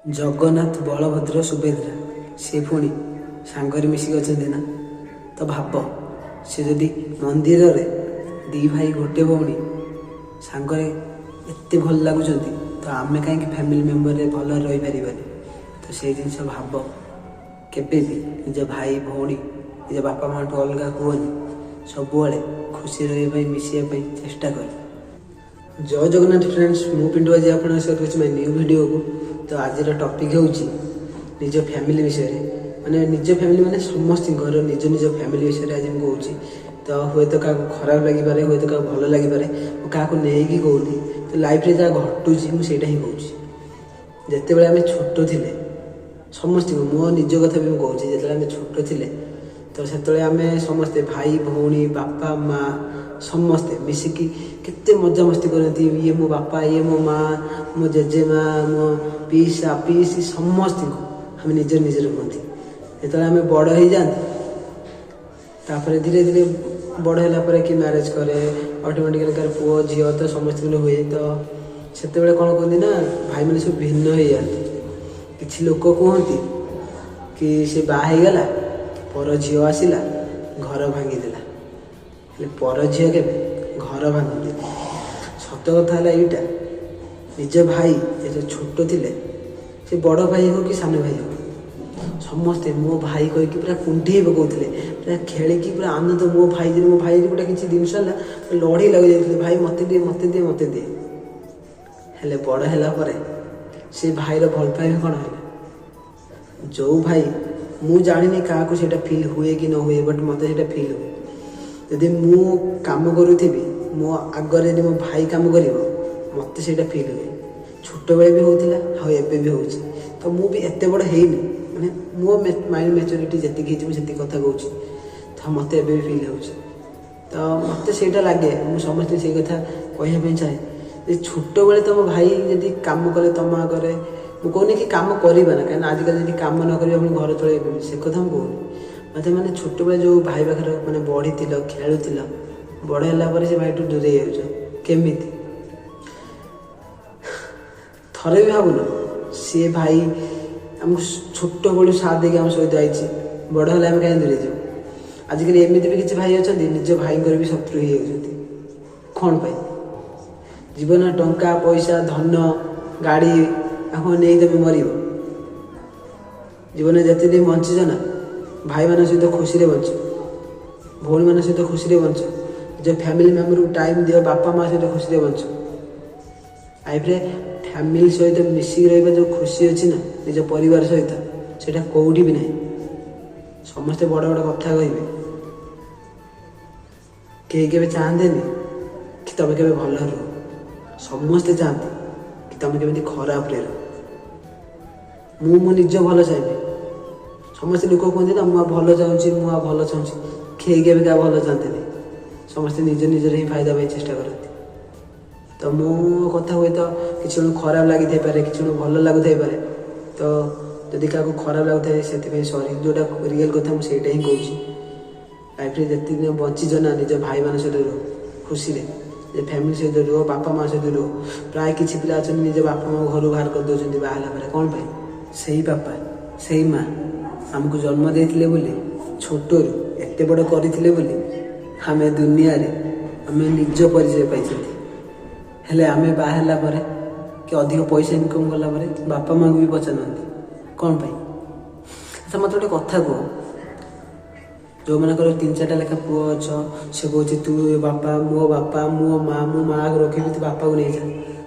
ଜଗନ୍ନାଥ, ବଳଭଦ୍ର, ସୁଭଦ୍ରା ସେ ପୁଣି ସାଙ୍ଗରେ ମିଶିକି ଅଛନ୍ତି ନା? ତ ଭାବ, ସେ ଯଦି ମନ୍ଦିରରେ ଦୁଇ ଭାଇ ଗୋଟେ ଭଉଣୀ ସାଙ୍ଗରେ ଏତେ ଭଲ ଲାଗୁଛନ୍ତି, ତ ଆମେ କାହିଁକି ଫ୍ୟାମିଲି ମେମ୍ବରରେ ଭଲରେ ରହିପାରିବାନି? ତ ସେଇ ଜିନିଷ ଭାବ। କେବେ ବି ନିଜ ଭାଇ ଭଉଣୀ, ନିଜ ବାପା ମାଆଠୁ ଅଲଗା ହୁଅନି। ସବୁବେଳେ ଖୁସି ରହିବା ପାଇଁ, ମିଶିବା ପାଇଁ ଚେଷ୍ଟା କର। ଜୟ ଜଗନ୍ନାଥ ଫ୍ରେଣ୍ଡସ୍, ମୁଁ ପିଣ୍ଟୁ। ଆଜି ଆପଣଙ୍କ ସହିତ ଅଛି ମାଇ ନ୍ୟୁ ଭିଡ଼ିଓକୁ। ତ ଆଜିର ଟପିକ୍ ହେଉଛି ନିଜ ଫ୍ୟାମିଲି ବିଷୟରେ, ମାନେ ନିଜ ଫ୍ୟାମିଲି ମାନେ ସମସ୍ତଙ୍କର ନିଜ ନିଜ ଫ୍ୟାମିଲି ବିଷୟରେ ଆଜି ମୁଁ କହୁଛି। ତ ହୁଏତ କାହାକୁ ଖରାପ ଲାଗିପାରେ, ହୁଏତ କାହାକୁ ଭଲ ଲାଗିପାରେ। ମୁଁ କାହାକୁ ନେଇକି କହୁନି। ତ ଲାଇଫ୍ରେ ଯାହା ଘଟୁଛି, ମୁଁ ସେଇଟା ହିଁ କହୁଛି। ଯେତେବେଳେ ଆମେ ଛୋଟ ଥିଲେ, ସମସ୍ତଙ୍କୁ, ମୋ ନିଜ କଥା ବି ମୁଁ କହୁଛି, ଯେତେବେଳେ ଆମେ ଛୋଟ ଥିଲେ, ତ ସେତେବେଳେ ଆମେ ସମସ୍ତେ ଭାଇ ଭଉଣୀ, ବାପା ମା ସମସ୍ତେ ମିଶିକି କେତେ ମଜାମସ୍ତି କରନ୍ତି। ଇଏ ମୋ ବାପା, ଇଏ ମୋ ମା, ମୋ ଜେଜେମା, ମୋ ପିଇସା ପିଇସି, ସମସ୍ତଙ୍କୁ ଆମେ ନିଜର ନିଜର କୁହନ୍ତି। ଯେତେବେଳେ ଆମେ ବଡ଼ ହେଇଯାଆନ୍ତି, ତାପରେ ଧୀରେ ଧୀରେ ବଡ଼ ହେଲା ପରେ କି ମ୍ୟାରେଜ୍ କରେ, ଅଟୋମେଟିକାଲି ତାର ପୁଅ ଝିଅ ତ ସମସ୍ତଙ୍କର ହୁଏ। ତ ସେତେବେଳେ କ'ଣ କୁହନ୍ତି ନା, ଭାଇମାନେ ସବୁ ଭିନ୍ନ ହେଇଯାଆନ୍ତି। କିଛି ଲୋକ କୁହନ୍ତି କି ସେ ବାହା ହେଇଗଲା, ପର ଝିଅ ଆସିଲା, ଘର ଭାଙ୍ଗିଦେଲା। ହେଲେ ପର ଝିଅ କେବେ ଘର ଭାଙ୍ଗନ୍ତିନି। ସତ କଥା ହେଲା ଏଇଟା, ନିଜ ଭାଇ ଯେତେବେଳେ ଛୋଟ ଥିଲେ, ସେ ବଡ଼ ଭାଇ ହଉ କି ସାନ ଭାଇ ହଉ, ସମସ୍ତେ ମୋ ଭାଇ କହିକି ପୁରା କୁଣ୍ଢେଇ ପକାଉଥିଲେ, ପୁରା ଖେଳିକି ପୁରା ଆନନ୍ଦ। ମୋ ଭାଇ ଯଦି, ମୋ ଭାଇ ଗୋଟେ କିଛି ଜିନିଷ ହେଲା, ଲଢ଼େଇ ଲାଗି ଯାଉଥିଲେ, ଭାଇ ମୋତେ ଦିଏ, ମୋତେ ଦିଏ, ମୋତେ ଦିଏ। ହେଲେ ବଡ଼ ହେଲା ପରେ ସେ ଭାଇର ଭଲ ପାଇବା କ'ଣ ହେଲା? ଯେଉଁ ଭାଇ, ମୁଁ ଜାଣିନି କାହାକୁ ସେଇଟା ଫିଲ୍ ହୁଏ କି ନ ହୁଏ, ବଟ୍ ମୋତେ ସେଇଟା ଫିଲ୍ ହୁଏ। ଯଦି ମୁଁ କାମ କରୁଥିବି, ମୋ ଆଗରେ ଯଦି ମୋ ଭାଇ କାମ କରିବ, ମୋତେ ସେଇଟା ଫିଲ୍ ହୁଏ। ଛୋଟବେଳେ ବି ହେଉଥିଲା ଆଉ ଏବେ ବି ହେଉଛି। ତ ମୁଁ ବି ଏତେ ବଡ଼ ହେଇନି, ମାନେ ମୋ ମାଇଣ୍ଡ ମ୍ୟାଚୁରିଟି ଯେତିକି ହେଇଛି, ମୁଁ ସେତିକି କଥା କହୁଛି। ତ ମୋତେ ଏବେ ବି ଫିଲ୍ ହେଉଛି। ତ ମୋତେ ସେଇଟା ଲାଗେ। ମୁଁ ସମସ୍ତଙ୍କୁ ସେଇ କଥା କହିବା ପାଇଁ ଚାହେଁ ଯେ ଛୋଟବେଳେ ତମ ଭାଇ ଯଦି କାମ କଲେ ତମ ଆଗରେ, ମୁଁ କହୁନି କି କାମ କରିବା ନା, କାହିଁକିନା ଆଜିକାଲି ଯଦି କାମ ନ କରିବା ପୁଣି ଘର ଚଳେଇବେ କେମିତି, ସେ କଥା ମୁଁ କହୁନି। ମୋତେ ମାନେ ଛୋଟବେଳେ ଯେଉଁ ଭାଇ ପାଖରେ ମାନେ ବଢ଼ିଥିଲ, ଖେଳୁଥିଲ, ବଡ଼ ହେଲା ପରେ ସେ ଭାଇଠୁ ଦୂରେଇ ଯାଉଛ କେମିତି? ଥରେ ବି ଭାବୁନ, ସିଏ ଭାଇ ଆମକୁ ଛୋଟବେଳୁ ସାଥ ଦେଇକି ଆମ ସହିତ ଆଇଛି, ବଡ଼ ହେଲେ ଆମେ କାହିଁ ଦୂରେଇ ଯିବୁ? ଆଜିକାଲି ଏମିତି ବି କିଛି ଭାଇ ଅଛନ୍ତି, ନିଜ ଭାଇଙ୍କର ବି ଶତ୍ରୁ ହେଇଯାଉଛନ୍ତି। କ'ଣ ପାଇଁ? ଜୀବନ ଟଙ୍କା ପଇସା, ଧନ, ଗାଡ଼ି ଆକୁ ନେଇ ତମେ ମରିବ? ଜୀବନରେ ଯେତେ ଦିନ ବଞ୍ଚିଛ ନା, ଭାଇମାନଙ୍କ ସହିତ ଖୁସିରେ ବଞ୍ଚ, ଭଉଣୀମାନଙ୍କ ସହିତ ଖୁସିରେ ବଞ୍ଚ, ନିଜ ଫ୍ୟାମିଲି ମେମ୍ବରକୁ ଟାଇମ୍ ଦିଅ, ବାପା ମା ସହିତ ଖୁସିରେ ବଞ୍ଚ। ଲାଇଫରେ ଫ୍ୟାମିଲି ସହିତ ମିଶିକି ରହିବା ଯେଉଁ ଖୁସି ଅଛି ନା ନିଜ ପରିବାର ସହିତ, ସେଇଟା କେଉଁଠି ବି ନାହିଁ। ସମସ୍ତେ ବଡ଼ ବଡ଼ କଥା କହିବେ। କେହି କେବେ ଚାହାନ୍ତିନି କି ତମେ କେବେ ଭଲ ରୁହ। ସମସ୍ତେ ଚାହାନ୍ତି କି ତମେ କେମିତି ଖରାପରେ ରୁହ। ମୁଁ ମୋ ନିଜ ଭଲ ଚାହିଁବି। ସମସ୍ତେ ଲୋକ କୁହନ୍ତି ନା, ମୁଁ ଆଉ ଭଲ ଚାହୁଁଛି, ମୁଁ ଆଉ ଭଲ ଚାହୁଁଛି। କେହି କେବେ କାହା ଭଲ ଚାହାନ୍ତିନି। ସମସ୍ତେ ନିଜ ନିଜର ହିଁ ଫାଇଦା ପାଇଁ ଚେଷ୍ଟା କରନ୍ତି। ତ ମୋ କଥା ହୁଏତ କିଛି ଜଣଙ୍କୁ ଖରାପ ଲାଗିଥାଇପାରେ, କିଛି ଜଣଙ୍କୁ ଭଲ ଲାଗୁଥାଇପାରେ। ତ ଯଦି କାହାକୁ ଖରାପ ଲାଗୁଥାଏ, ସେଥିପାଇଁ ସରି। ଯେଉଁଟା ରିଏଲ୍ କଥା, ମୁଁ ସେଇଟା ହିଁ କହୁଛି। ଲାଇଫରେ ଯେତିକି ଦିନ ବଞ୍ଚିଛ ନା, ନିଜ ଭାଇମାନଙ୍କ ସହିତ ରୁହ ଖୁସିରେ, ନିଜ ଫ୍ୟାମିଲି ସହିତ ରୁହ, ବାପା ମା ସହିତ ରୁହ। ପ୍ରାୟ କିଛି ପିଲା ଅଛନ୍ତି, ନିଜ ବାପା ମା ଘରୁ ବାହାର କରିଦେଉଛନ୍ତି ବାହା ହେଲା ପରେ। କ'ଣ ପାଇଁ? ସେଇ ବାପା, ସେଇ ମା ଆମକୁ ଜନ୍ମ ଦେଇଥିଲେ ବୋଲି, ଛୋଟରୁ ଏତେ ବଡ଼ କରିଥିଲେ ବୋଲି ଆମେ ଦୁନିଆରେ ଆମେ ନିଜ ପରିଚୟ ପାଇଛନ୍ତି। ହେଲେ ଆମେ ବାହା ହେଲା ପରେ କି ଅଧିକ ପଇସା ଇନକମ୍ କଲା ପରେ ବାପା ମାଆଙ୍କୁ ବି ପଚାରୁନାହାନ୍ତି। କ'ଣ ପାଇଁ? ଆଚ୍ଛା, ମୋତେ ଗୋଟେ କଥା କୁହ। ଯେଉଁମାନଙ୍କର ତିନି ଚାରିଟା ଲେଖା ପୁଅ ଅଛ, ସେ କହୁଛି ତୁ ବାପା, ମୋ ବାପା, ମୋ ମା, ମୋ ମାଆକୁ ରଖିବି, ତୁ ବାପାକୁ ନେଇଯା।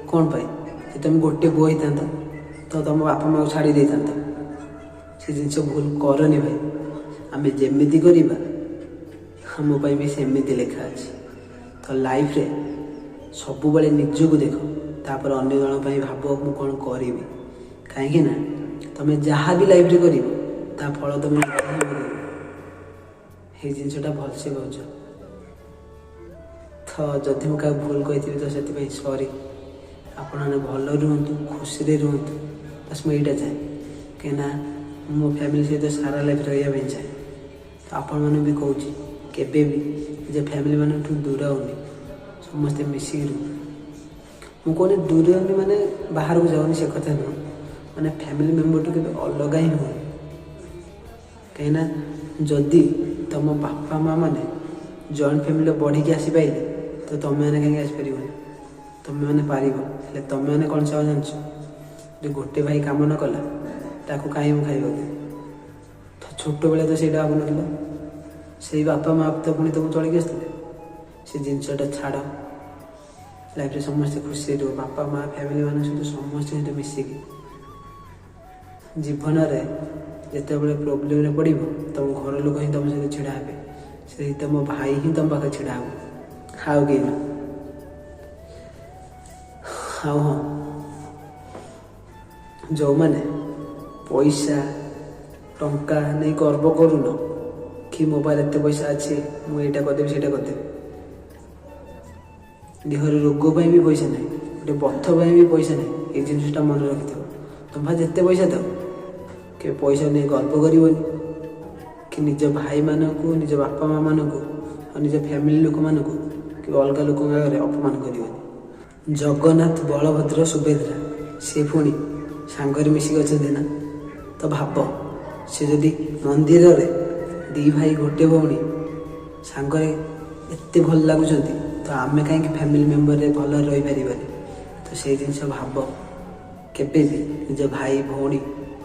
କ'ଣ ପାଇଁ? ଯଦି ତମେ ଗୋଟେ ପୁଅ ହେଇଥାନ୍ତ, ତ ତମ ବାପା ମାଆକୁ ଛାଡ଼ି ଦେଇଥାନ୍ତ? ସେ ଜିନିଷ ଭୁଲ କରନି ଭାଇ। ଆମେ ଯେମିତି କରିବା, ଆମ ପାଇଁ ବି ସେମିତି ଲେଖା ଅଛି। ତ ଲାଇଫରେ ସବୁବେଳେ ନିଜକୁ ଦେଖ, ତାପରେ ଅନ୍ୟ ଜଣ ପାଇଁ ଭାବ, ମୁଁ କ'ଣ କରିବି। କାହିଁକି ନା ତମେ ଯାହା ବି ଲାଇଫରେ କରିବ, ତା ଫଳ ତମେ ନିଜେ ହିଁ ଭୋଗିବ। ଏଇ ଜିନିଷଟା ଭଲସେ ବୁଝ। ତ ଯଦି ମୁଁ କାହାକୁ ଭୁଲ କହିଥିବି, ତ ସେଥିପାଇଁ ସରି। ଆପଣମାନେ ଭଲ ରୁହନ୍ତୁ, ଖୁସିରେ ରୁହନ୍ତୁ, ବାସ୍ ମୁଁ ଏଇଟା ଚାହେଁ। କାହିଁକିନା ମୁଁ ମୋ ଫ୍ୟାମିଲି ସହିତ ସାରା ଲାଇଫ୍ ରହିବା ପାଇଁ ଚାହେଁ। ତ ଆପଣମାନଙ୍କୁ ବି କହୁଛି, କେବେ ବି ନିଜ ଫ୍ୟାମିଲି ମାନଙ୍କଠୁ ଦୂର ହଉନି, ସମସ୍ତେ ମିଶିକି ରୁହ। ମୁଁ କହୁନି ଦୂର ହଉନି ମାନେ ବାହାରକୁ ଯାଉନି, ସେ କଥା ନୁହଁ। ମାନେ ଫ୍ୟାମିଲି ମେମ୍ବରଠୁ କେବେ ଅଲଗା ହିଁ ହୁଅନି। କାହିଁକିନା ଯଦି ତୁମ ବାପା ମା' ମାନେ ଜଏଣ୍ଟ ଫ୍ୟାମିଲିରେ ବଢ଼ିକି ଆସିପାରିଲେ, ତ ତୁମେମାନେ କାହିଁକି ଆସିପାରିବନି? ତୁମେମାନେ ପାରିବ। ହେଲେ ତୁମେମାନେ କ'ଣ ଚାହ ଜାଣିଛ? ଯଦି ଗୋଟେ ଭାଇ କାମ ନ କଲା, ତାକୁ କାହିଁ ମୁଁ ଖାଇବାକୁ ଦେବି? ତ ଛୋଟବେଳେ ତ ସେଇଟା ଭାବୁନଥିଲ, ସେଇ ବାପା ମା' ତ ପୁଣି ତୁମକୁ ଚଳିକି ଆସିଥିଲେ। ସେ ଜିନିଷଟା ଛାଡ଼, ଲାଇଫ୍ରେ ସମସ୍ତେ ଖୁସିରେ ରୁହ, ବାପା ମା' ଫ୍ୟାମିଲି ମାନଙ୍କ ସହିତ ସମସ୍ତଙ୍କ ସହିତ ମିଶିକି। ଜୀବନରେ ଯେତେବେଳେ ପ୍ରୋବ୍ଲେମରେ ପଡ଼ିବ, ତୁମ ଘର ଲୋକ ହିଁ ତୁମ ସହିତ ଛିଡ଼ା ହେବେ। ସେଇ ତୁମ ଭାଇ ହିଁ ତୁମ ପାଖରେ ଛିଡ଼ା ହେବ, ଆଉ କେହି ନୁହଁ। ଆଉ ହଁ, ଯେଉଁମାନେ ପଇସା ଟଙ୍କା ନେଇ ଗର୍ବ କରୁନ କି ମୋ ପାଖରେ ଏତେ ପଇସା ଅଛି, ମୁଁ ଏଇଟା କରିଦେବି ସେଇଟା କରିଦେବି, ଦେହରେ ରୋଗ ପାଇଁ ବି ପଇସା ନାହିଁ, ଗୋଟେ ବଥ ପାଇଁ ବି ପଇସା ନାହିଁ, ଏଇ ଜିନିଷଟା ମନେ ରଖିଥିବ। ତୁମ ପାଖରେ ଯେତେ ପଇସା ଥାଉ, କେବେ ପଇସା ନେଇ ଗର୍ବ କରିବନି କି ନିଜ ଭାଇମାନଙ୍କୁ, ନିଜ ବାପା ମାଆମାନଙ୍କୁ ଆଉ ନିଜ ଫ୍ୟାମିଲି ଲୋକମାନଙ୍କୁ କେବେ ଅଲଗା ଲୋକଙ୍କ ଆଗରେ ଅପମାନ କରିବନି। ଜଗନ୍ନାଥ, ବଳଭଦ୍ର, ସୁଭଦ୍ରା ସେ ପୁଣି ସାଙ୍ଗରେ ମିଶିକି ଅଛନ୍ତି ନା? ତ ଭାବ, ସେ ଯଦି ମନ୍ଦିରରେ ଦୁଇ ଭାଇ ଗୋଟେ ଭଉଣୀ ସାଙ୍ଗରେ ଏତେ ଭଲ ଲାଗୁଛନ୍ତି, ତ ଆମେ କାହିଁକି ଫ୍ୟାମିଲି ମେମ୍ବରରେ ଭଲରେ ରହିପାରିବାନି? ତ ସେଇ ଜିନିଷ ଭାବ। କେବେ ବି ନିଜ ଭାଇ ଭଉଣୀ,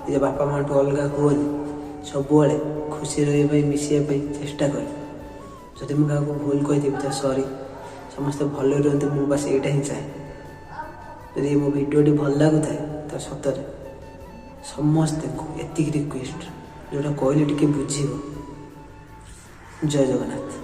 ନିଜ ବାପା ମାଆଠୁ ଅଲଗା ହୁଅନି। ସବୁବେଳେ ଖୁସି ରହିବା ପାଇଁ, ମିଶିବା ପାଇଁ ଚେଷ୍ଟା କର। ଯଦି ମୁଁ କାହାକୁ ଭୁଲ କହିଥିବି ତ ସରି। ସମସ୍ତେ ଭଲରେ ରୁହନ୍ତୁ, ମୁଁ ବାସ୍ ଏଇଟା ହିଁ ଚାହେଁ। ଯଦି ମୋ ଭିଡ଼ିଓଟି ଭଲ ଲାଗୁଥାଏ, ତ ସତରେ ସମସ୍ତଙ୍କୁ ଏତିକି ରିକ୍ୱେଷ୍ଟ, ଯେଉଁଟା କହିଲେ ଟିକେ ବୁଝିବ। ଜୟ ଜଗନ୍ନାଥ।